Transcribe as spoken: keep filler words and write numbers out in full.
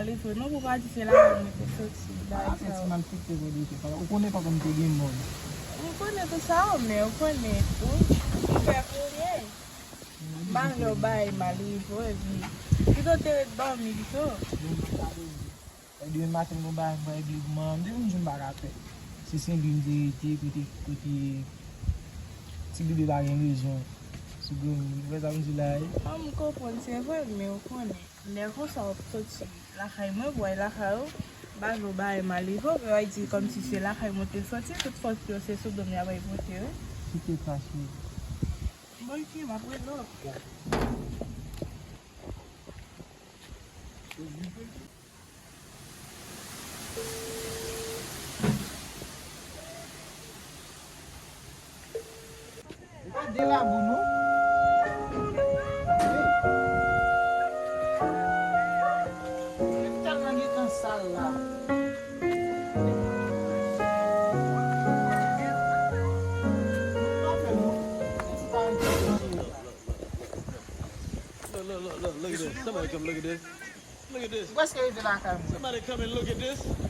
Telefòn non, pou pa di se lakay mwen te soti. Bagay sa yo. Malfektè vòlè, ou konnen papa m te gen mòn. M konnen tout sa yo, men ou konnen tou. Ou fè konnen. M pa vle w bay mal rive w, epi pito te ret dòmi pito. Demen maten nou bay mwen regle pou manman m, depi m jwenn bagay fè. Se Senlwi m te rete, kote, kote ti bebe pa gen rezon. Sou granmoun, ou wè sa m di la, wi. An, m konprann, se vre, men ou konnen. Lè konsa w ap soti lakay mwen pou w al lakay ou, m pa vle w bay mal rive w, men w ap di kòmsi se lakay mwen te soti, tout fòt yo se sou do m y ap pote yo. Kite plas ou. Bon, ok, m ap rele w. Gade labou nou. Li tèlman gentan sal la. Look, look, look, look, look at this. Somebody come look at this. Look at this. Ou prèske rive lakay mwen. Somebody come and look at this.